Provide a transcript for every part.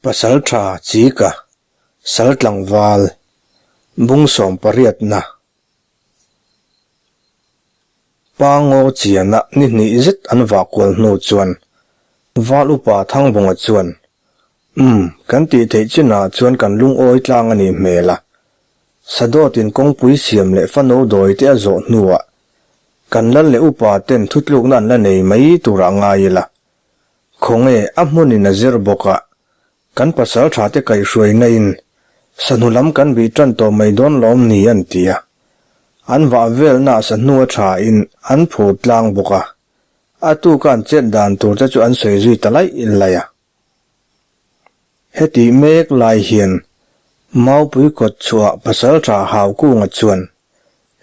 Pasaltha Chika, Sal tlangval, bung sawmpariatna. Pa ngaw chiana ni hnih zet an vah kual hnu chuan Val upa Thangbunga chuan, Umm, kan tih theih chinah chuan kan lungawi tlang a nih hmel a. Sadawtin kawngpui siam leh fano dawi te a zawh hnuah kan lal leh upa ten thutlukna an la nei mai turah ngai ila. Khawnge a hmunin a zir bawk a, kan pasal tha te kaihhruaina in sahnu lam kan bih tan tawh mai dawn lawm ni an ti a. An vah velna ah sahnu a tha in an phur tlang bawk a, a tuka an chet dan tur te chu an sawi zui ta laih laih a. Hetih mek lai hian Maupui kawt chhuah pasal tha Haukunga chuan,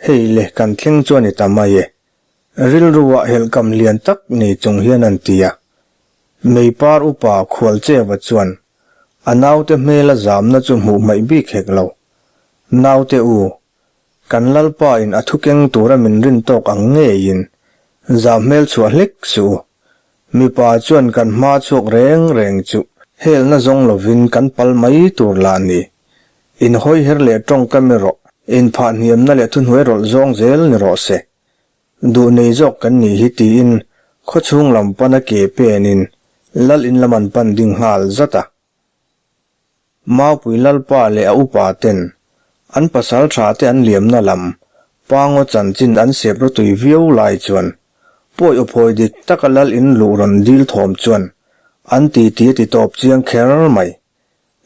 Hei le kan thleng chu a ni ta mai e, Rilruah helhkam lian tak nei chung hian an ti a. Meipar upa Khualcheva chuan a naute hmela zamna chu hmuh hmaih bik hek lo. Naute u, kan Lalpa in a thu keng tura min rin tawk ang ngeiin zam hmel chhuah hlek suh u. Mipa chuan kan hma chhuak reng reng chu helna zawng lovin kan pal mai tur lah ni. Inhawi her leh tawngkam erawh inphah hniamna leh thuhnuai rawlh zawng zel ni rawh se. Duh nei zawk kan nih hi tiin khawchhung lam pana ke penin lal in lam an pan ding nghal zat a. Maupui Lalpa leh a upa ten an pasal tha te an liamna lam Pangaw chanchin an sep rawtui viau lai chuan pawi aw phawi dik taka lal in luh rawn dil thawm chuan an titi a ti tawp chiang kher mai.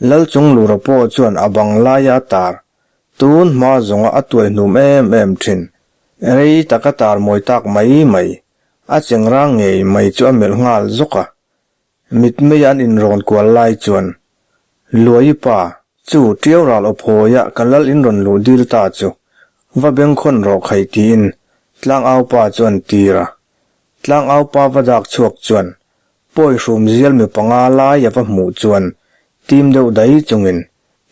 Lal chung lura pawh chuan a bang laia a tar, tun hma zawnga a tuai hnum em em thin. Rei tak a tar mawi tak mai mai, a chengrang ngei mai chu a melh nghal zawk a. Mitmeia an inrawn kual lai chuan, Luai pa, chu Tiau ral aw phawia ka lal in rawn luh dil ta chu, va bengkhawn rawh khai tiin Tlangau pa chu an tir a. Tlangau pa va dak chhuak chuan, Pawi hrum zial mi panga lai a va hmuh chuan tim deuh dai chungin,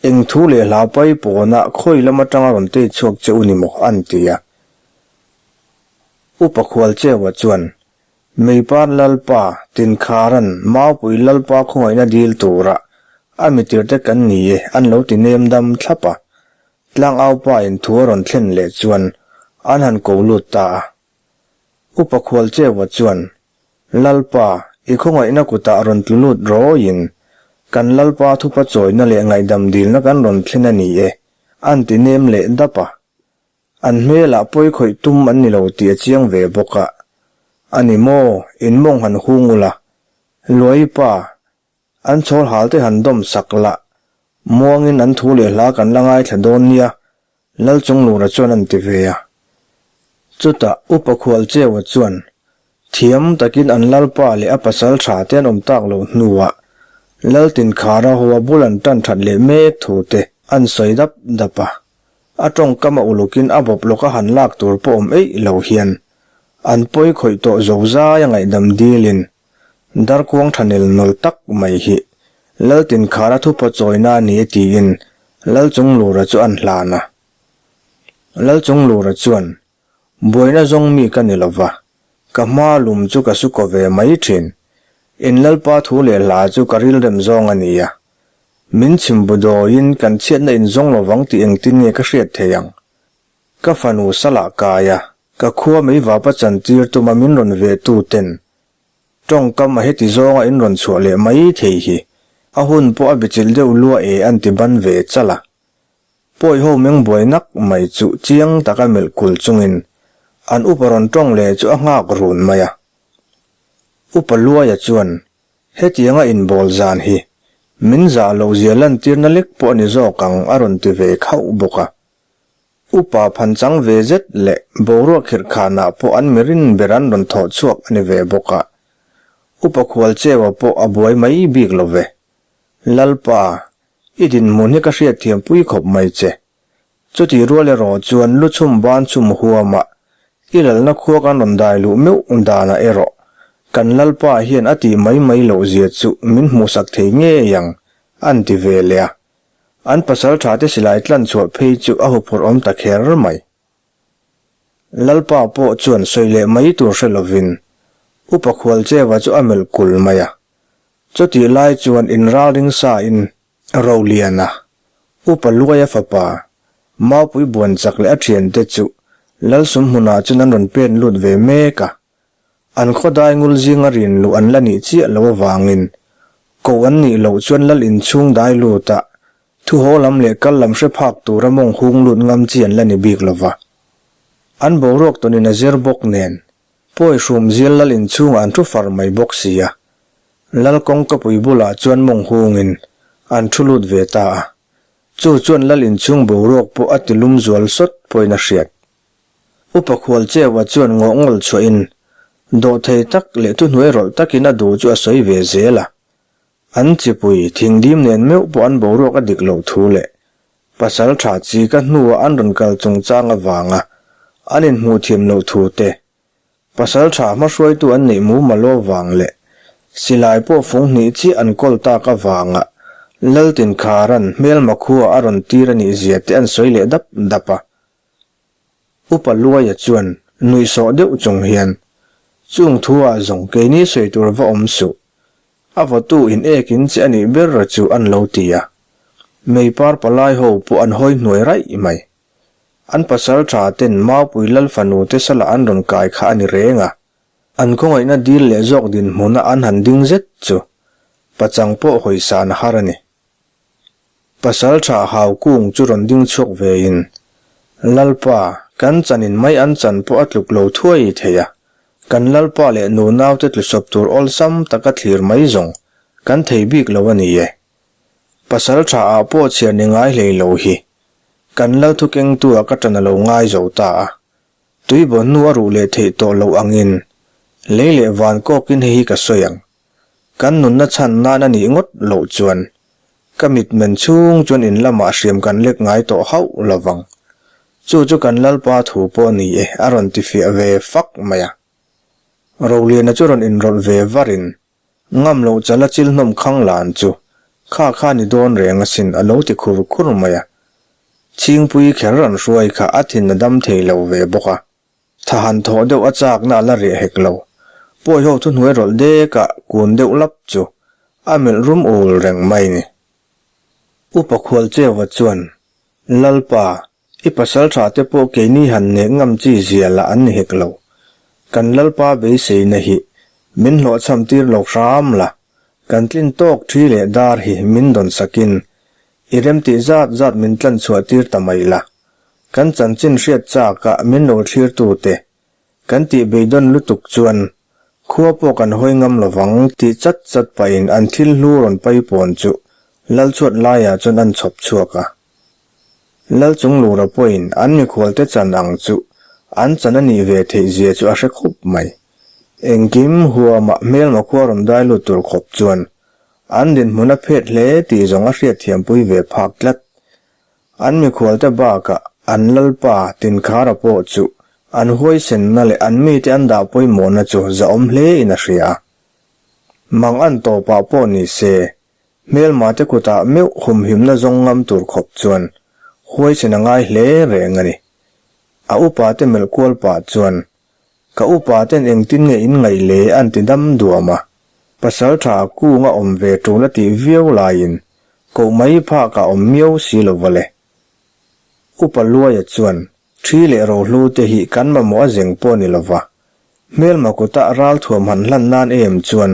Eng thu leh hla pai pawnah khawi lam atanga rawn tei chhuak che u ni maw? an ti a. Upa Khualcheua chuan, Meipar Lalpa, Tinkharan, Maupui Lalpa khawngaihna dil tura a mitirte kan ni e an lo ti nem dam thlap a. Tlangaupa in thu a rawn thlen leh chuan an han ko lut ta a. Upa Khualcheua chuan, Lalpa, i khawngaihna kutah rawn tlu lut rawiin, kan Lalpa thupa chawina leh ngaihdam dilna kan rawn thlen a ni e, an ti nem leh dap a. An hmelah pawi khawih tum an ni lo tih a chiang ve bawk a. A ni maw, in mawng han hung ula. Luaipa, An chhawl hal te han dawm sak lah, muangin an thu leh hla kan la ngaithla dawn nia, Lalchunglura chuan an ti ve a. Chutah Upa Khualcheua chuan thiam takin an Lalpa leh a pasal tha te an awm tak loh hnuah Laltinkhara hoa bul an tan that leh mek thu te an sawi dap dap a. A tawngkam a ulukin a bawp lawka han lak tur pawh awm eih lo hian an pawi khawih tawh zo zai a ngaihdam dilin Darkuang thanel nawl tak mai hi Laltinkhara thupa chawina a ni e tiin Lalchunglura chu an hlan a. Lalchunglura chuan, Buaina zawng mi ka ni lova, ka hma lum chu ka su kaw ve mai thin. In Lalpa thu leh hla chu ka rilrem zawng a ni a. Min chhimbu dawiin kan chhiatna in zawng lovang tih engtin nge ka hriat thei ang? Ka fanu salah kai a, ka khua meivapa chantir tuma min rawn ve tu ten tawngkam a heti zawnga in rawn chhuah leh mai thei hi a hun pawh a bichilh deuh lua e an ti ban ve chal a. Pawi ho meng buai nak mai chu chiang taka melh kul chungin an upa rawn tawng leh chu a nghak run mai a. Upa Luaia chuan hetianga inbawl zan hi min zah loh zia lantirna lek pawh a ni zawk ang a rawn ti ve khauh bawk a. Upa phanchang ve zet leh boruak khirhkhanah pawh an mirin ber an rawn thawh chhuak a ni ve bawk a. Upa Khualcheua pawh a buai mai bik lo ve. Lalpa, i dinhmun hi ka hriatthiam pui khawp mai che. Chutih rual erawh chuan lu chhum ban chhum huamah i lalna khua kan rawn dai luh meuh danah erawh kan Lalpa hian a tih mai mai loh zia chu min hmuhsak thei ngei ang, an ti ve leh a. An pasal tha te silai tlan chhuah phei chu a huphurh awm ta kher mai. Lalpa pawh chuan sawi leh mai tur hre lovin Upa Khualcheva chu a melh kul mai a. Chutih lai chuan inralring sa in Roliana, Upa Luaia fapa, Maupui Buanchak leh a thiante chu Lalsum hmunah chuan an rawn pen lut ve mek a. An khawdai ngul zinga rin luh an la nih chiah loh avangin koh an nih loh chuan lal inchhung dai luta thu haw lam leh kal lam hre phak tura mawng hung lut ngam chi an la ni bik lo va. An boruak tawnin a zir bawk nen pawi hrum zial lal inchhungah an thu far mai bawk si a. Lal kawngkapui bulah chuan mawng hungin an thu lut ve ta a. Chu chuan lal inchhung boruak pawh a ti lum zual sawt pawhin a hriat. Upa Khualcheua chuan ngawhngawl chhuahin dawhthei tak leh thuhnuai rawlh takin a duh chu a sawi ve zel a. An chipui thingdim nen meuh pawh an boruak a dik loh thu leh pasal tha chi ka hnua an rawn kal chungchang avanga an inhmuh thiam loh thu te, pasal tha hmahruaitu an neih mumal lo avang leh silai pawh fung hnih chiah an kawl tak avanga Laltinkhara'n hmelma khua a rawn tir a nih zia te an sawi leh dap dap a. Upa Luaia chuan nuihsawh deuh chung hian, Chung thu ah zawng keini sawi tur va awm suh. A vawtu in ek in che a nih ber chu an lo ti a. Meipar palai ho pawh an hawi hnuai raih mai. An pasal tha ten Maupui Lal fanu te salah an rawn kai kha a ni reng a. An khawngaihna dil leh zawk dinhmuna an han ding zet chu pachang pawh hawisan a har a ni. Pasal tha hau kung chu rawn ding chhuak vein, Lalpa, kan chanin mai an chan pawh a tluk lo thuai thei a, kan Lalpa leh nunaute tlusawp tur awlsam taka thlir mai zawng kan thei bik lo a ni e. Pasal tha ah pawh chhiar ni ngai hlei lo hi kan Lal thukengtu ah ka ṭan a lo ngai zo ta a, tuibaw hnu a ruh leh theih tawh loh angin lei leh van kawkin hei hi ka sawi ang. Kan nunna chhan nan a nih ngawt loh chuan ka mitmen chhung chuan in lamah hriam kan lek ngai tawh hauh lo vang. Chu chu kan Lalpa thu pawh a ni e a rawn ti fiah ve fak mai a. Roliana chu rawn inrawlh ve varin ngam loh chala chil hnawm khang lan chu kha kha ni dawn reng asin a lo ti khur khur mai a. Chhingpui kher an hruai kha a thin a dam thei lo ve bawk a. Tha han thawh deuh a chakna a la reh hek lo. Pawi ho thuhnuai rawlh dek ah kun deuh lap chu a melh rum ul reng mai ni. Upa Khualcheua chuan, Lalpa, i pasal tha te pawh keini han nek ngam chi zia lah an ni hek lo. Kan Lalpa beiseina hi min hlawhchham tir lo hram la, kan tlin tawk thi leh dar hi min dawn sakin i remtih zat zat min tlan chhuah tir ta mai la. Kan chanchin hriat chak ah min lo thlir tu te kan tih beidawn lutuk chuan khua pawh kan hawi ngam lovang tih chat chat pahin an thil hlu rawn paipawn chu Lalchhuat laiah chuan an chhawp chhuak a. Lalchunglura pawhin an mikhualte chan ang chu an chan a nih ve theih zia chu a hre khawp mai. Engkim huamah hmelma khua rawn dai lut tur khawp chuan an dinhmun a phet hle tih zawng a hriatthiampui ve phak tlat. An mikhualte bakah an Lalpa Tinkhara pawh chu an huaisenna leh an mite an dah pawimawhna chu zahawm hlein a hria a. Mang an tawpah pawh ni se, hmelmate kutah meuh humhimna zawng ngam tur khawp chuan huaisen a ngai hle reng a ni. A upate melh kual pah chuan Ka upa ten engtin nge in ngaih le an ti dam duam a, pasal tha kung a awm ve tul a tih viau laiin koh mai phak a awm miau si lo va le. Upa Luaia chuan thi leh rohlu te hi kan mamawh a zeng pawh ni lova, hmelma kuta ralthuam han hlan nan em chuan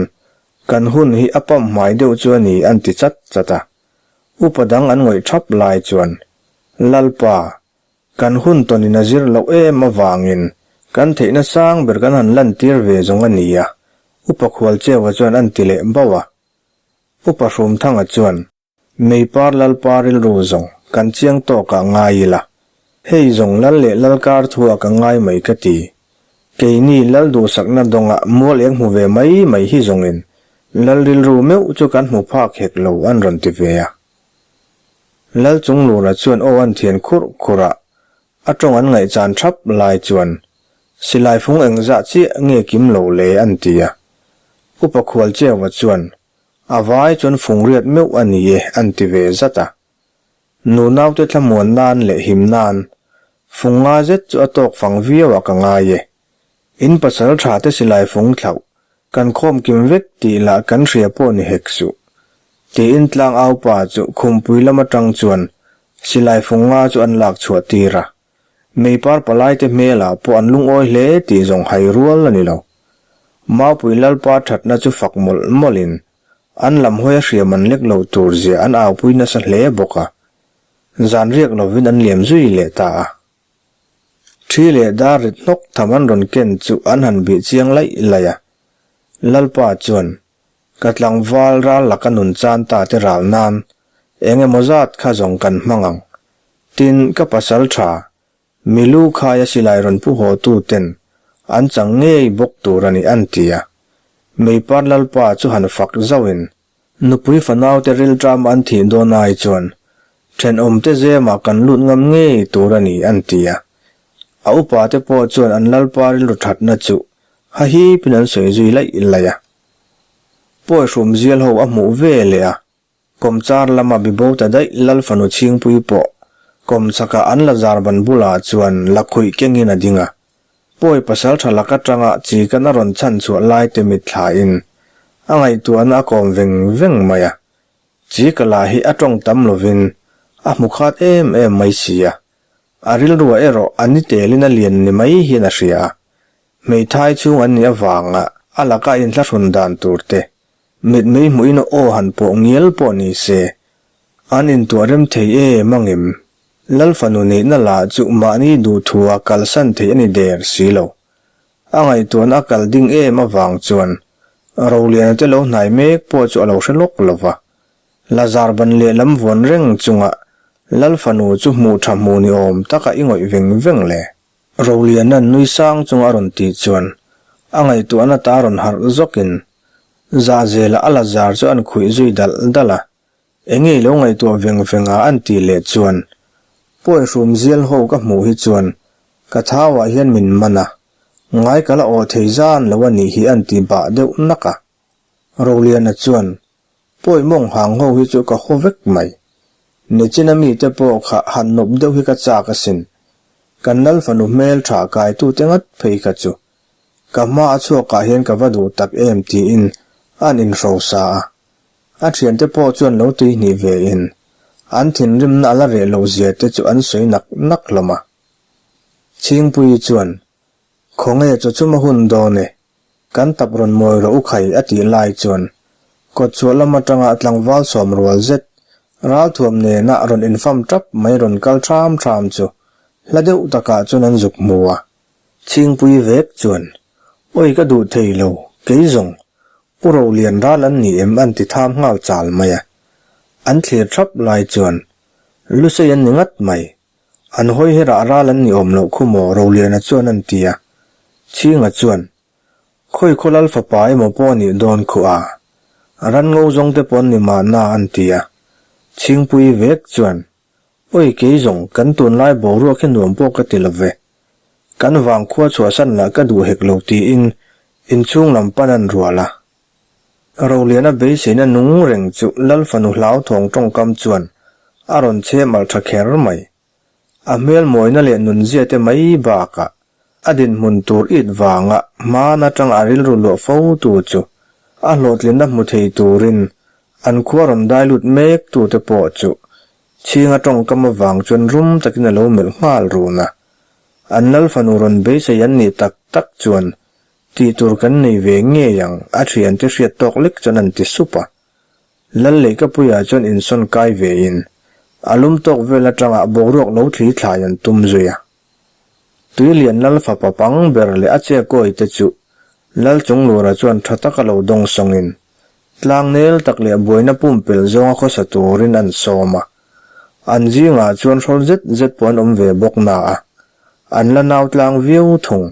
kan hun hi a pam hmai deuh chu a ni an ti chat chat a. Upa dang an ngawih thap lai chuan Lalpa, Kan hun tawnin a zir loh em avangin kan theihna sang ber kan han lantir ve zawng a ni a, Upa Khualcheua chuan an ti leh bauh a. Upa Hrumthanga chuan, Meipar Lalpa rilru zawng kan chiang tawkah ngai ila, hei zawng Lal leh Lalkar thua ka ngai mai ka ti. Keini Lal duhsakna dawngah mual eng hmu ve mai mai hi zawngin Lal rilru meuh chu kan hmu phak hek lo an rawn ti ve a. Lal Chunglura chuan aw an thian khurh khurh a, a tawng an ngaihchan thap lai chuan silai fung engzah chiah nge kim lo le an ti a. Upa Khualcheua chuan a vai chuan fung riat meuh a ni e an ti ve zat a. Nunaute thlamuan nan leh him nan fung nga zet chu a tawk fang viau a ka ngai e. In pasal tha te silai fung thlauh. Kan khawm kim vek tih lah kan hria pawh ni hek suh. Tiin tlangaupa chu khumpui lam atang chuan silai fung nga chu an lak chhuah tir a. Meipar palaite hmelah pawh an lungawi hle tih zawng hai rual a ni lo. Maupui Lalpa thatna chu fak mawlh mawlhin an lam hawi a hriam an lek lo tur zia an aupui nasa hle bawk a. Zan riak lovin an liam zui leh ta a. Thi leh dar rit hnawk tham an rawn ken chu an han bih chiang laih laih a. Lalpa chuan, Ka tlangval ral laka nun chan ta te ral nan eng emaw zat kha zawng kan hmang ang. Tin, ka pasal tha, mi lu khaia silai rawn pu haw tu ten an chang ngei bawk tur a ni an ti a. Meipar Lalpa chu han fak zauhin Nupui fanaute rilṭam an thih dawn ai chuan ṭhenawmte zemah kan lut ngam ngei tur a ni, an ti a. A upate pawh chuan an lalpa rilru ṭhatna chu hahipin an sawi zui laih laih a. Pawi hrum zial ho a hmuh ve leh a, kawmchar lama bibo ta daih lal fanu chhingpui pawh kawmchhakah an la zar ban bulah chuan lakhuih kengin a ding a. Pawi pasal tha lak atanga chi kan a rawn chhan chhuah lai te mitthlain a ngaihtuahna a kawm veng veng mai a. Chi ka lah hi a tawng tam lovin a hmu khat em em mai si a. A rilruah erawh a ni telin a lian ni mai hian a hria a. Hmeithai chhung an nih avanga a laka inthlahrun dan tur te, mitmei hmuhin aw han pawh ngial pawh ni se, an intuah rem thei em angem? Lal fanu nihna lah chu mahni duhthua kalsan theih a ni der si lo. A ngaihtuahna a kal ding em avang chuan Roliana te lo hnai mek pawh chu a lo hre lawk lo va. Lazar ban lehlam vuan reng chunga Lal fanu chu hmuh tha hmuh ni awm taka i ngawih veng veng le. Roliana'n nui sang chunga a rawn tih chuan a ngaihtuahna ta rawn harh zawkin Zahzela a Lazar chu an khuih zui dalh dalh a. Enge i lo ngaihtuah veng veng a an tih leh chuan pawi hrum zial ho ka hmuh hi chuan ka thau ah hian min man a, ngai ka la awh thei zan lo a nih hi an ti bah deuh nak a. Roliana chuan pawi mawng hang ho hi chu ka haw vek mai. Nichina mite pawh kha han nawp deuh hi ka chak asin. Kan lal fanu hmel tha kaitute ngat phei kha chu ka hma a chhuakah hian ka va duh tak em tiin an inhrosa a. A thiante pawh chuan lo tui hnih ve in an thinrimna a la reh loh zia te chu an sawi nak nak hlawm a. Chhingpuii chuan, Khawnge chaw chum a hun dawn e, kan tap rawn mawi rawh u khai a tih lai chuan kawtchhuah lam atanga tlangval sawm rual zet ralthuam nena rawn infam tap mai rawn kal tham tham chu hla deuh takah chuan an zuk hmu a. Chhingpuii vek chuan, Awi ka duh thei lo, kei zawng U Rolian ral an ni em an ti tham nghal chal mai a. An thlir thap lai chuan Lusei an ni ngat mai. An hawi hi rah ral an ni awm loh khu maw Roliana chuan an ti a. Chhinga chuan Khawi khaw lal fapa emaw pawh a nih dawn khu a. Ran ngo zawng te pawh an ni mahna an ti a. Chhingpui vek chuan Awi kei zawng kan tunlai boruak hi nuam pawh ka ti lo ve. Kan vangkhua chhuahsan lah ka duh hek lo tiin inchhung lam pan an rual a. Roliana beiseina nung reng chu Lal fanu hlauthawng tawngkam chuan a rawn chhem alh tha kher mai. A hmel mawina leh nunzia te mai bakah a dinhmun tur it vanga hman atang a rilru luah fo tu chu a hlawhtlinna hmu thei turin an khua rawn dai lut mek tute pawh chu Chhinga tawngkam avang chuan rum takin a lo melh nghal run a. An lal fanu rawn beisei an nih tak tak chuan tih tur kan nei ve ngei ang a thiante hriat tawk lek chuan an ti sup a. Lal Leihkapuia chuan insawn kai ve in a lum tawk vel atanga boruak lo thli thlai an tum zui a. Tuilian lal fapa pang ber leh a chekawi te chu Lal Chunglura chuan tha taka lo dawng sawngin Tlangnel tak leh buaina pumpelh zawnga khawsa turin an sawm a. An zingah chuan hrawl zet zet pawh an awm ve bawk na a, an la nau tlang viau thung.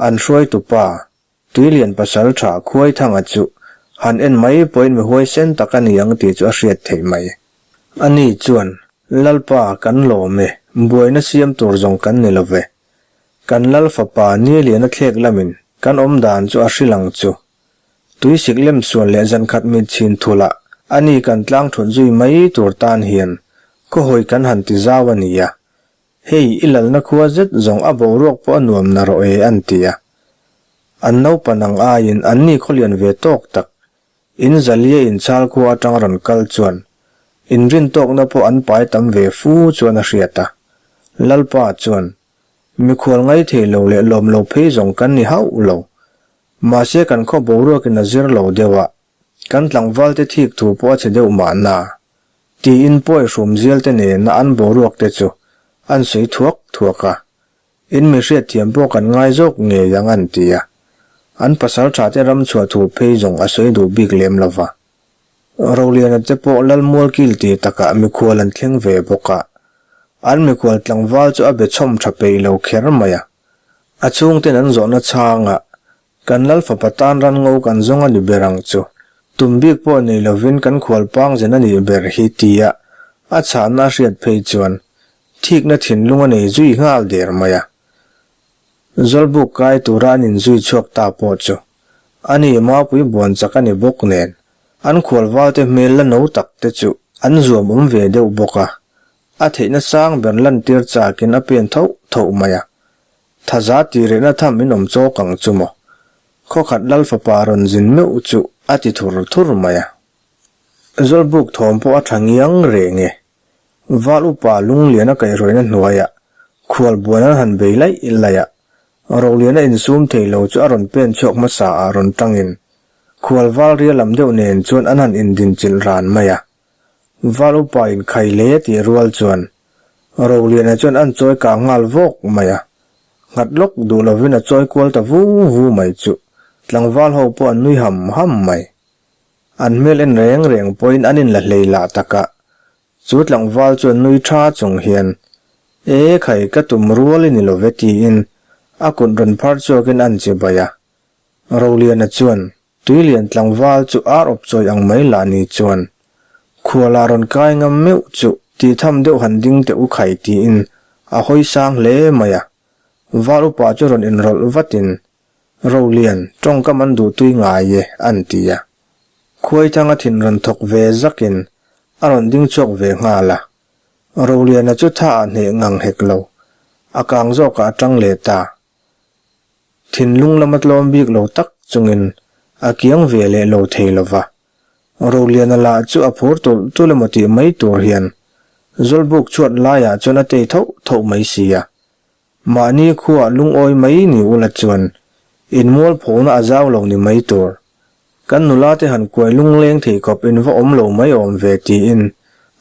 An hruaitu pa, Tuilian pasal tha Khuaithanga chu han en mai pawhin mi huaisen tak a ni ang tih chu a hriat theih mai. Ani chuan, Lalpa, kan lawm e, buaina siam tur zawng kan ni lo ve. Kan Lal fapa Niliana thlek lamin kan awm dan chu a hrilh ang chu. Tuisik lem sual leh zankhat mit chhin thul ah a ni kan tlang thut zui mai tur tan hian khawhawi kan han ti zau a ni a, hei i lalna khua zet zawng a boruak pawh a nuam na rawh e an ti a. An naupan ang aiin anni khawlian ve tawk tak, in zalia inchhal khua atanga rawn kal chuan inrintawkna pawh an pai tam ve fu chuan a hriat a. Lalpa chuan, Mikhual ngaithei lo leh lawm lo phei zawng kan ni hauh lo. Mahse kan khaw boruakin a zir lo deuh a, kan tlangvalte thik thu pawh a chhe deuh mahna, tiin pawi hrum zialte nena an boruak te chu an sawi thuak thuak a. In mi hriatthiam pawh kan ngai zawk ngei ang an ti a. An pasal tha te ram chhuah thu phei zawng a sawi duh bik lem lo va. Roliana te pawh Lalmualkil ti takah mikhual an thleng ve bawk a. An mikhual tlangval chu a be chhawm tha peih lo kher mai a. A chhungten an zawhna chhangah kan Lal fapa tan ran ngo kan zawng a ni ber ang chu. Tum bik pawh nei lovin kan khual pang zen a nih ber hi tia a chhahna a hriat phei chuan thikna thinlung a nei zui nghal der mai a. Zawlbuk kai tura an inzui chhuak ta pawh chu a ni Maupui buan chak a ni bawk nen an khual valte hmel la no tak te chu an zuam awm ve deuh bawk a, a theihna sang ber lantir chakin a pen tho tho mai a. Thaza tih rehna tham in awm chawk ang chu maw? Khawkhat Lal fapa rawn zin meuh chu a ti thur thur mai a. Zawlbuk thawm pawh a tha ngiang reng e. Val upa Lunglian a kaihhruaina hnuaiah khual buan an han bei laih laih a, Roliana insum thei lo chu a rawn pen chhuak hmasa ah rawn tangin khual val ria lam deuh nen chuan an han indinchilh ran mai a. Val upa in khai hle tih rual chuan Roliana chuan an chawi kang nghal vawk mai a, nghat lawk duh lovin a chawi kual ta vu vu mai chu tlangval ho pawh an nui ham ham mai. An hmel en reng reng pawhin an inla hlei lah tak a, chu tlangval chuan nui tha chung hian, E khai ka tum rual i ni lo ve tiin a kut rawn phar chhuakin an che bai a. Roliana chuan Tuilian tlangval chu ar awp chawi ang mai lah ni chuan khuala rawn kai ngam meuh chu tih tham deuh han ding teh u khai tiin a hawi sang hle mai a. Val upa chu rawn inrawlh vatin, Rolian, tawngkam an duh tui ngai e, an ti a. Khuaithanga thin rawn thawk ve zakin a rawn ding chhuak ve nghal a. Roliana chu tha ah hneh ngang hek lo, a kang zawkah a tang leh ta. Thinlung lama tlawm bik lo tak chungin a kiang ve leh lo thei lo va. Roliana lah chu a phur tulh tulh emaw tih mai tur hian Zawlbuk chhuat laiah chuan a tei thoh thoh mai si a. Mahni khuaah lungawi mai ni ula chuan inmualphona a zau lo ni mai tur. Kan nula te han kuai lungleng thei khawp in va awm lo mai awm ve tiin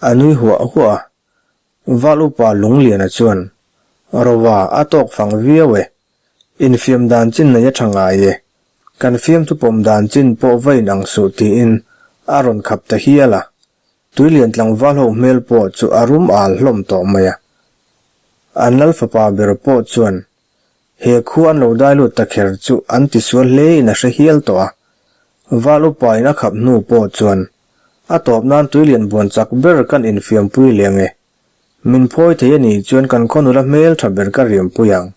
a nui huah huah a. Val upa Lungliana chuan, Rova, a tawk fang viau e. Infiam dan chin nei a tha ngai e. Kan fiamthu pawm dan chin pawh va in ang suh tiin a rawn khap ta hial a. Tuilian tlangval ho hmel pawh chu a rum al hlawm tawh mai a. An lal fapa ber pawh chuan he khua an lo dai lut ta kher chu an tisual hle in a hre hial tawh a. Val upa in a khap hnu pawh chuan A tawp nan tuilian buan chak ber kan infiampui leh ang e. Min phawi thei a nih chuan kan khaw nula hmel tha ber ka riampui ang.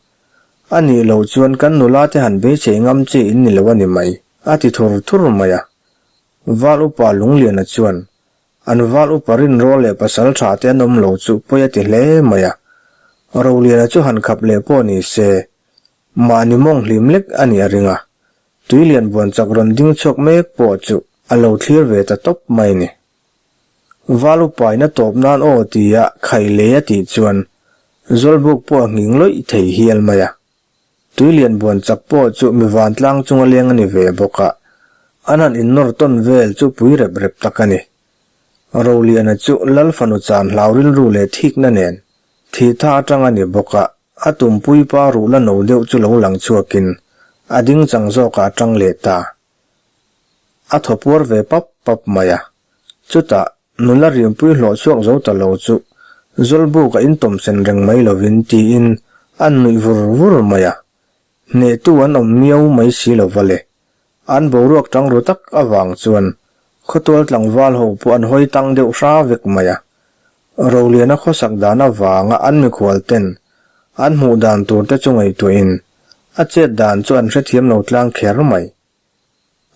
A nih loh chuan kan nula te han beisei ngam chi in ni lo a ni mai, a ti thur thur mai a. Val upa Lungliana chuan an val upa rinrawl leh pasal tha te an awm lo chu pawi a ti hle mai a. Roliana chu han khap leh pawh ni se, mahni mawng hlim lek a nih a ring a. Tuilian buan chak rawn ding chhuak mek pawh chu a lo thlir ve ta tawp mai ni. Val upain a tawp nan aw tia khai lei a tih chuan Zawlbuk pawh a nghing lawih thei hial mai a. Tuilian buan chak pawh chu mi vantlang chunga leng a ni ve bawk a, an han innawr tawn vel chu pui rep rep tak a ni. Roliana chu Lal fanu chan hlau rilru leh thikna nen thih tha atang a ni bawk a, A tumpui pa ruh la no deuh chu lo lang chhuakin a ding chang zawkah a tang leh ta. A thaw puar ve pap pap mai a. Chutah, nula riampui hlawh chhuak zo ta lo chu Zawlbuk a intawm sen reng mai lovin tiin an nuih vur vur mai a. Hnehtu an awm miau mai si lo va le. An boruak tang ru tak avang chuan khawtual tlangval ho pawh an hawi tang deuh hra vek mai a. Roliana khawsak dan avanga an mikhual ten an hmuh dan tur te chu ngaihtuahin a chet dan chu an hrethiam lo tlang kher mai.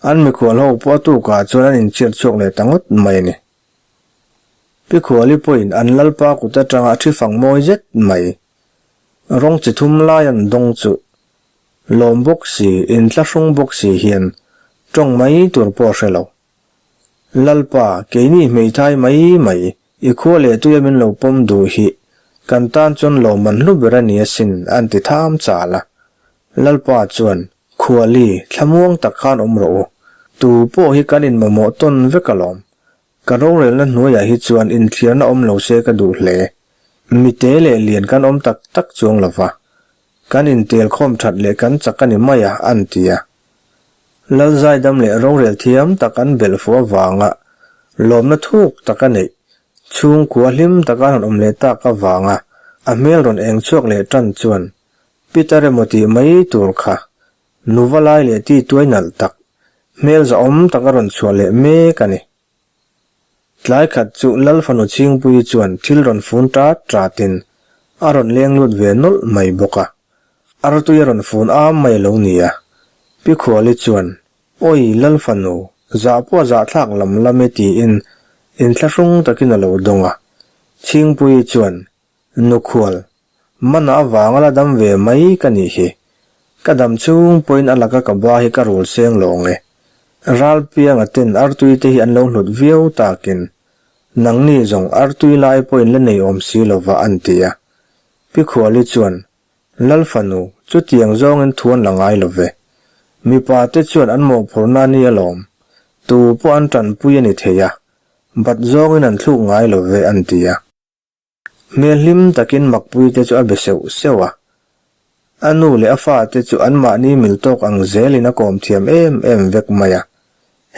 An mikhual ho pawh a tukah chuan an inchhiat chhuak leh ta ngawt mai a ni. Pi Khuali pawhin an lalpa kut atanga a thi fang mawi zet mai. Rawng chi thum lai an dawng chu. Lawm bawk si, inthlahrung bawk si hian tawng mai tur pawh a hre lo. Lalpa, keini hmeithai mai mai, i khua leh tuia min lo pawm duh hi kan tan chuan lawmman hlu ber a ni asin, an ti tham chal a. Lalpa chuan, Khuali, thlamuang tak khan awm rawh u. Tu pawh hi kan inmamawh tawn vek alawm. Ka rorelna hnuaiah hi chuan inthliarna awm lo se ka duh hle. Mite leh lian kan awm tak tak chuang lo va, kan intel khawm that leh kan chak a ni mai a, an ti a. Lal zaidam leh rorel thiam tak an belh fuh avanga lawmna thuk tak a neih, chhungkua hlim taka an rawn awm leh tak avanga a hmel rawn eng chhuak leh tan chuan Peter emaw tih mai tur kha Nuva lai leh ti tuai nalh tak, hmel zahawm tak a rawn chhuah leh mek a ni. Tlai khat chu Lal fanu Chhingpuii chuan thil rawn fun ṭat ṭatin a rawn leng lut ve nawlh mai bawk a. Artui a rawn fun am mai a lo ni a. Pi Khuali chuan, Awi Lal fanu, zah pawh a zahthlak lam lam e tiin inthlahrung takin a lo dawng a. Chhingpuii chuan, Nukhual, mana avanga la dam ve mai ka nih hi. Ka dam chung pawhin a laka ka ba hi ka rul seng lawng e. Ralpianga ten artui te hi an lo hlut viau takin, nangni zawng artui lai pawhin la nei awm si lova an ti a. Pi Khuali chuan, Lal fanu, chutiang zawngin thu an la ngai lo ve. Mipa te chuan an mawhphurhna a ni alawm. Tu pawh an tanpui a ni thei a, bat zawngin an thluk ngai lo ve an ti a. Hmel hlim takin Makpuite chu a be seuh seuh a. A nu leh a fate chu anmahni mil tawk ang zelin a kawm thiam em em vek mai a.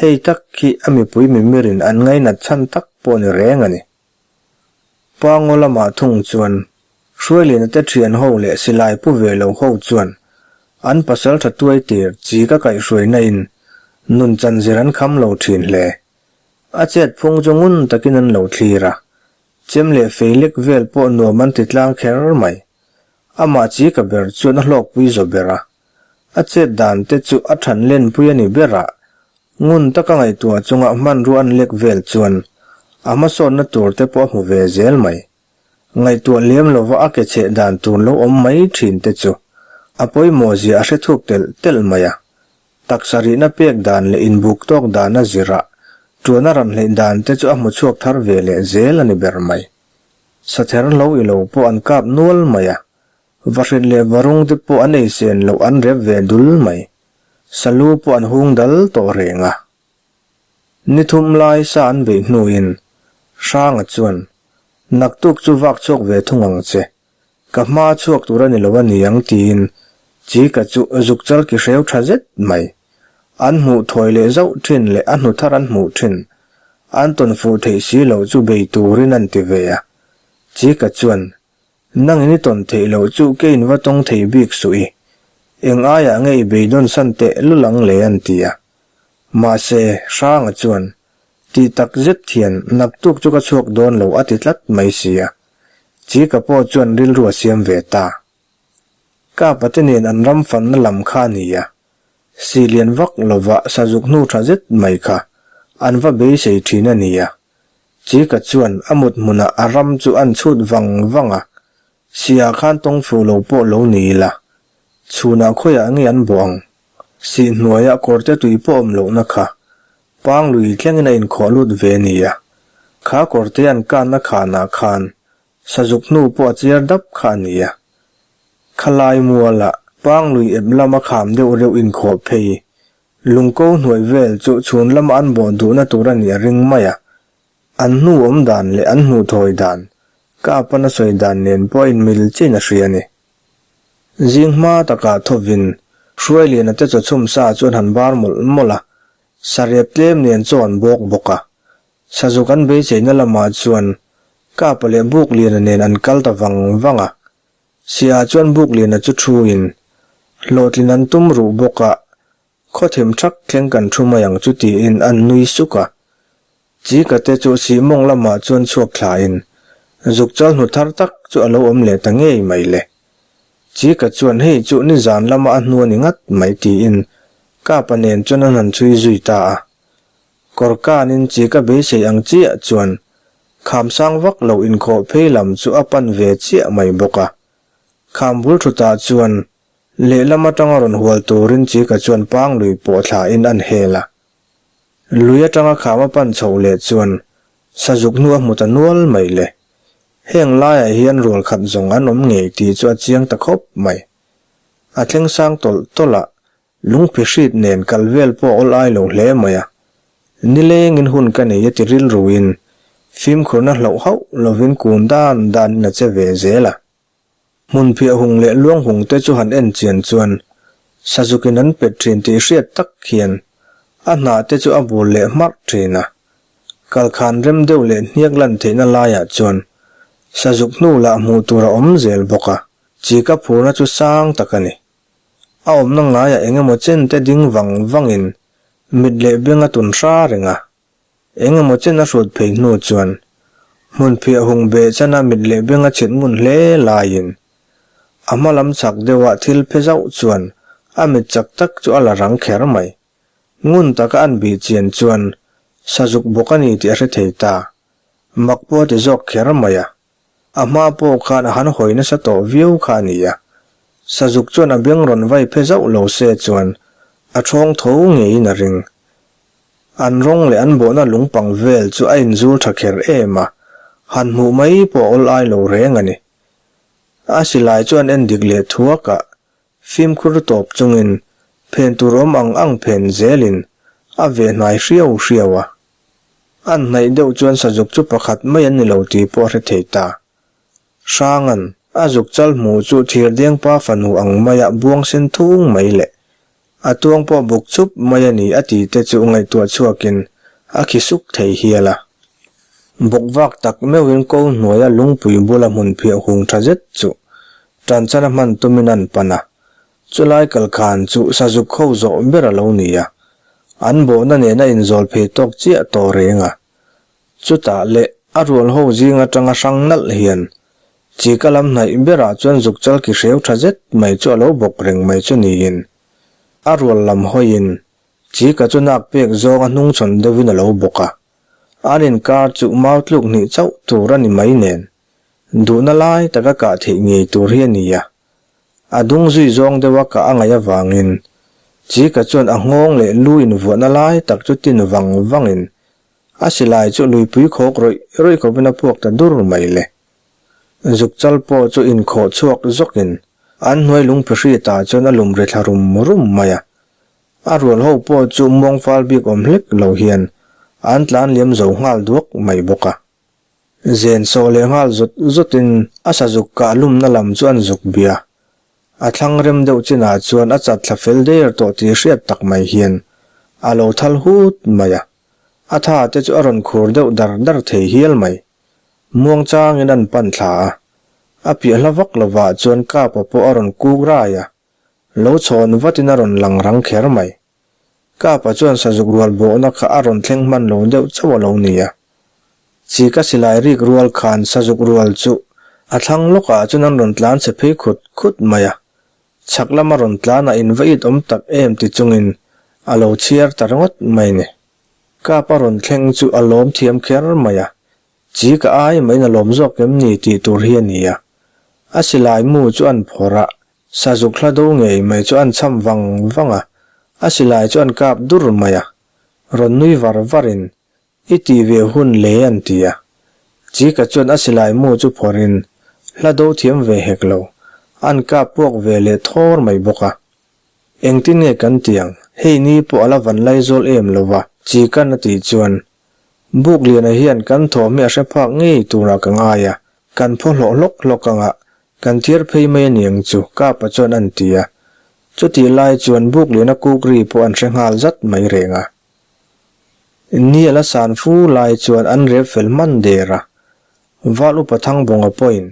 Hei tak hi a mipui mimirin an ngainat chhan tak pawh ni reng a ni. Pa ngaw lamah thung chuan Hruailiana te thian ho leh silai pu ve lo ho chuan an pasal tha tuai tir chi ka kaihhruaina in nun chanzir an kham lo thin hle. A chet phung chu ngun takin an lo thlir a. Chem leh fei lek vel pawh nuam an ti tlang kher mai. Amah chi ka ber chuan a hlawkpui zaw ber a. A chet dan te chu a than lenpui a ni ber a, ngun taka ngaihtuah chunga hmanrua an lek vel chuan a hmasawnna tur te pawh a hmu ve zel mai. Ngaihtuah lem lova a ke cheh dan tur lo awm mai thin te chu a pawimawh zia a hre thuk telh telh mai a. Taksa rihna pek dan leh inbuk tawk dan a zir a, tuan a ran hleih dan te chu a hmu chhuak thar ve leh zel a ni ber mai. Sather hlo i lo pawh an kap nual mai a, vahrit leh varung te pawh an ei sen loh an rep ve dul mai. Salu pawh an hung dal tawh reng a. Ni thum lai sa an beih hnuin Hranga chuan, Naktuk chu vak chhuak ve thung ang che. Ka hma chhuak tur a ni lo a ni ang tiin Chika chu zuk chal ki hreu tha zet mai. An hmuh thawi leh zauh thin leh a hnu thar an hmuh thin. An tawn fuh theih si loh chu bei turin an ti ve a. Chika chuan, Nangin i tawn theih loh chu keiin va tawng thei bik suh i. Eng aiah nge i beidawn san teh lul ang le an ti a. Mahse, Hranga chuan, Tih tak zet hian naktuk chu ka chhuak dawn lo a ti tlat mai si a. Chika pawh chuan rilru a siam ve ta. Kapa te nen an ram fanna lam kha a ni a, si lian vak lova sazuk hnu tha zet mai kha an va beisei thin a ni a. Chika chuan a mut hmunah a ram chu an chhut vang vang a, si-ah khan tawng fuh lo pawh lo ni ila, chhunah khawiah nge an bawh ang? Sih hnuaiah kawrte tui pawh awm lohna kha Pang lui thlengin a inkhawh lut ve nia. Kha kawrte an kanna khanah khan sazuk hnu pawh a chiar dap kha a nia. Khalai muala pang lui ep lama kham deuh reuh inkhawh phei lungko hnuai vel chu chhun lama an bawh duhna tur a nih a ring mai a. An hnu awm dan leh an hmuh thawi dan, ka pana sawi dan nen pawh a inmil chin a hria a ni. Zing hma takah thawvin Hruailiana te chawchhum sa chuan han bar mawlh mawlh a, sarep tlem nen chaw an bawk bawk a. Sazuk an beiseina lamah chuan Kapa leh Bukliana nen an kal ta vang vang a. Siah chuan Bukliana chu thuin hlawhtlin an tum ruh bawk a, Khaw thim thak thleng kan thu mai ang chu tiin an nui suk a. Chika te chu sihmawng lamah chuan chhuak thlain zuk chal hnu thar tak chu a lo awm leh ta ngei mai le. Chika chuan hei chu nizan lama a hnu a ni ngat mai tiin Kapa nen chuan an han chhui zui ta a. Kawr kanin Chika beisei ang chiah chuan kham sang vak lo inkhawh phei lam chu a pan ve chiah mai bawk a. Kham bul thutah chuan. Lehlam atanga rawn hual turin Chika chuan pang lui pawh thlain an hel a. Lui atanga kham a pan chhoh leh chuan sazuk hnu a hmu ta nual mai le. Heng laiah hian rual khat zawng an awm ngei tih chu a chiang ta khawp mai. A thleng sang tawlh tawlh a, lungphi hrit nen kal vel pawh a awl ai lo hle mai a. Nilengin hun ka nei a ti rilruin fimkhurna hlauh hauh lovin kun dan danin a che ve zel a. Hmunphiah hung leh luang hung te chu han en chian chuan Sazukin an pet thin tih hriat tak hian a hnah te chu a bul leh hmarh thin a. Kalkhan rem deuh leh hniak lan theihna laiah chuan Sazuk hnu lah hmuh tur a awm zel bawk a, chika phurna chu sang tak a ni. A awmna ngaiah eng emaw chen te ding vang vangin mit leh beng a tun hra reng a. Eng emaw chen a hrut phei hnu chuan hmunphiah hung beh chana mit leh beng a chhit ngun hle laiin a hma lam chak deuhah thil phe zauh chuan a mit chak tak chu a la rang kher mai. Ngun taka an bih chian chuan sazuk bawk a ni tih a hre thei ta. Mak pawh a ti zawk kher mai a. A hma pawh khan a han hawi nasa tawh viau kha a ni a, Sazuk chuan a beng rawn vai phe zauh lo se chuan a ṭhawng tho ngeiin a ring. An rawng leh an bawhna lungpang vel chu a inzul ṭha kher em a, han hmuh mai pawh a awl ai lo reng a ni. A silai chu an en dik leh thuak a, fimkhur tawp chungin phen tur awm ang ang phen zelin a ve hnai hriau hriau a. An hnaih deuh chuan sazuk chu pakhat mai an ni lo tih pawh a hre thei ta. Hranga'n a zuk chal hmuh chu thirdengpa fanu ang maia buang sen thung mai leh a tuang pawh buk chup mai a ni a ti te chu ngaihtuah chhuakin a khi suk thei hial a. Bawkvak tak meuhin ko hnuaia lungpui bula hmun phiah hung tha zet chu tanchana hman tumin an pan a. Chulai kalkhan chu sazuk ho zawh ber a lo ni a, an bawhna nen a inzawl phei tawk chiah tawh reng a. Chutah leh a rual ho zing atanga hrang nalh hian chika lam hnaih berah chuan zuk chal ki hreu tha zet mai chu a lo bawk reng mai chu niin a rual lam hawiin chika chu nak pek zawng a hnungchhawn deuhin a lo bawk a. An inkar chu mau tluk hnih chauh tur a ni mai nen duhna lai taka kah theih ngei tur hi a ni a. A dung zui zawng deuh a kah a ngaih avangin Chika chuan a nghawng leh lu invuahna lai tak chu tin vang vangin a silai chu luipui khawk rawih rawih khawpin a puak ta dur mai le. Zuk chal pawh chu inkhawh chhuak zawkin an hnuai lungphi hritah chuan a lum ri thla rum rum mai a. A rual ho pawh chu muang fal bik awm hlek lo hian an tlan liam zo nghal duak mai bawk a. Zen sawh leh nghal zawt zawtin a sazuk kah lumna lam chu an zuk bia. A thlang rem deuh chinah chuan a chat thla fel der tawh tih hriat tak mai hian a lo thal hut mai a. A tha te chu a rawn khur deuh dar dar thei hial mai. Muang changin an pan thla a. A piah hla vak lovah chuan kapa pawh a rawn kuk rai a. Lo chhawn vatin a rawn lang rang kher mai. Kapa chuan sazuk rual bawhna kha a rawn thleng hman lo deuh chauh a lo ni a. Chika silai rik rual khan sazuk rual chu a thlang lawkah chuan an rawn tlan chhe phei khut khut mai a. Chhak lama rawn tlanah in va it awm tak em ti chungin a lo chhiar ta ringawt mai ni. Kapa rawn thleng chu a lawm thiam kher mai a. Chika ai maiin a lawm zawk em ni tih tur hi a ni a. A silai mu chu an phawrh a, Sazuk hla do ngei mai chu an cham vang vang a, a silai chu an kap dur mai a. Rawn nui var varin, I tih ve hun le an ti a. Chika chuan a silai mu chu phawrhin, hla do thiam ve hek lo, an kap puak ve leh thawr mai bawk a. Engtin nge kan ti ang, hei ni pawh a la van laizawl em lo va, Chika'n a tih chuan, Bukliana hian kan thawm hi a hre phak ngei turah ka ngai a, kan phaw hlawh hlawk hlawk ang a, Kan thiar phei mai a niang chu, Kapa chuan an ti a. Chutih lai chuan Bukliana kuk ri pawh an hre nghal zat mai reng a. Ni a la san fu lai chuan an rep fel hman der a. Val upa Thangbawnga pawhin,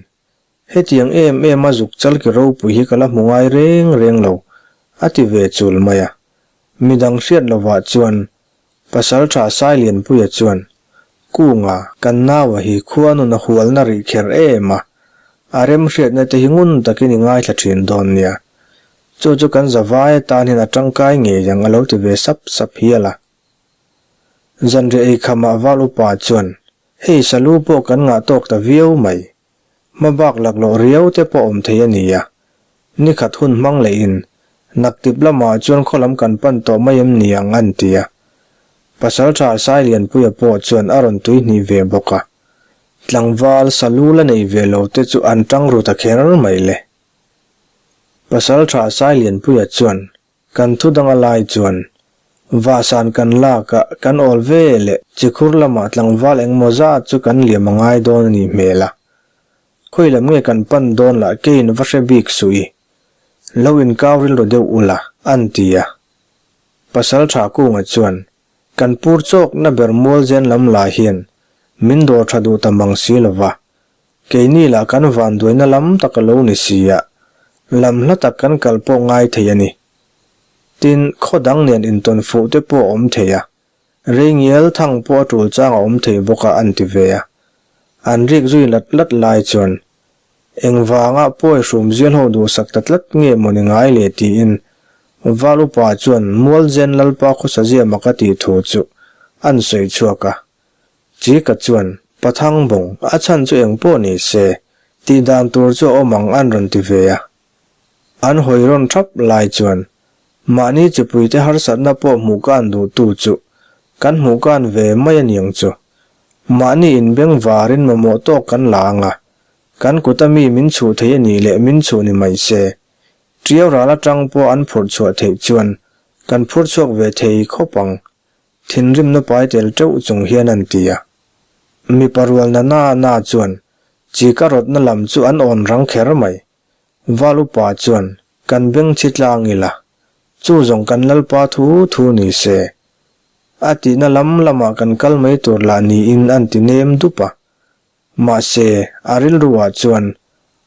Hetiang em em a zuk chalki ropui hi ka la hmu ngai reng reng lo, a ti ve chul mai a. Midang hriat lovah chuan Pasal tha Sailianpuia chuan, Kunga, kan naua hi khua nun a hualna rih kher em a, a remhriatna te hi ngun takin i ngaithla thin dawn nia. Chu chu kan zavai atan hian a tangkai ngei ang a lo ti ve sap sap hial a. Zanriah eikhamah Val Upa chuan, Hei salu pawh kan ngah tawk ta viau mai. Hmabak laklawh riau te pawh awm thei a nia. Ni khat hun hmang lehin naktip lamah chuan khaw lam kan pan tawh mai em ni ang an ti a. Pasalṭha Sailianpuia pawh chuan a rawn tuihnih ve bawk a. Tlangval salu la nei ve lo te chu an ṭang ru ta kher mai le. Pasalṭha Sailianpuia chuan Kan thu danga lai chuan vahsan kan lak a, kan awl ve leh chikhur lamah tlangval engmaw zat chu kan liam a ngai dawn a nih hmel a. Khawi lam nge kan pan dawn lah keiin va hre bik suh i. Lo inkau rilru deuh ula, an ti a. Pasal tha kunga chuan kan pur chawkna ber mual zen lam lah hian min dawr tha duh ta mang si lova, Keini lah kan vanduaina lam tak a lo ni si a, lam hla tak kan kal pawh ngai thei a ni. Tin, khaw dang nen intawn fuh te pawh a awm thei a, rei ngial thang pawh a tul chang a awm thei bawk a an ti ve a. An rik zui lat lat lai chuan, Engvanga pawi hrum zial ho duhsak ta tlat nge maw ni ngai le tiin Val upa chuan Mualzen Lalpa khawsazia mak a tih thu chu an sawi chhuak a. Chika chuan, Pathang bawng, a chhan chu eng pawh ni se, tih dan tur chu a awm ang an rawn ti ve a. An hawi rawn thap lai chuan, mahni chipuite harsatna pawh hmuh kan duhtu chu kan hmuh kan ve mai a niang chu. Mahni inbeng varin mamawh tawk kan la ang a, kan kuta mi min chhuh thei a nih leh min chhuh ni mai se. Ṭiau ral aṭang pawh an phurh chhuah theih chuan kan phur chhuak ve thei khawp ang. Thinrimna pai tel teuh chung hian an ti a. Mipa rual na na na chuan chika rawtna lam chu an awn rang kher mai. Val upa chuan kan beng chhi tlang ila, chu zawng kan lalpa thu thu ni se. A tihna lam lamah kan kal mai tur lah niin an ti nem dup a. Mahse, a rilruah chuan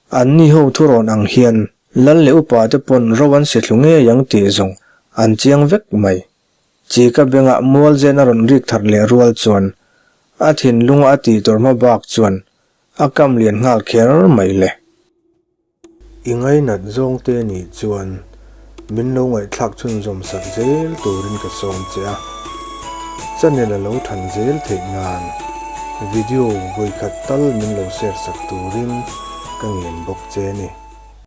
anni ho thurawn ang hian lal leh upa te pawn ro an si thlu ngei ang tih zawng an chiang vek mai. Chika bengah mual zen a rawn rik thar leh rual chuan a thinlunga a tih tur hma bak chuan a kam lian nghal kher mai le. I ngainat zawng te nih chuan min lo ngaihthlak chhunzawm sak zel turin ka sawm che a, channel a lo than zel theih nan video vawikhat tal min lo share sak turin ka ngen bawk che a ni.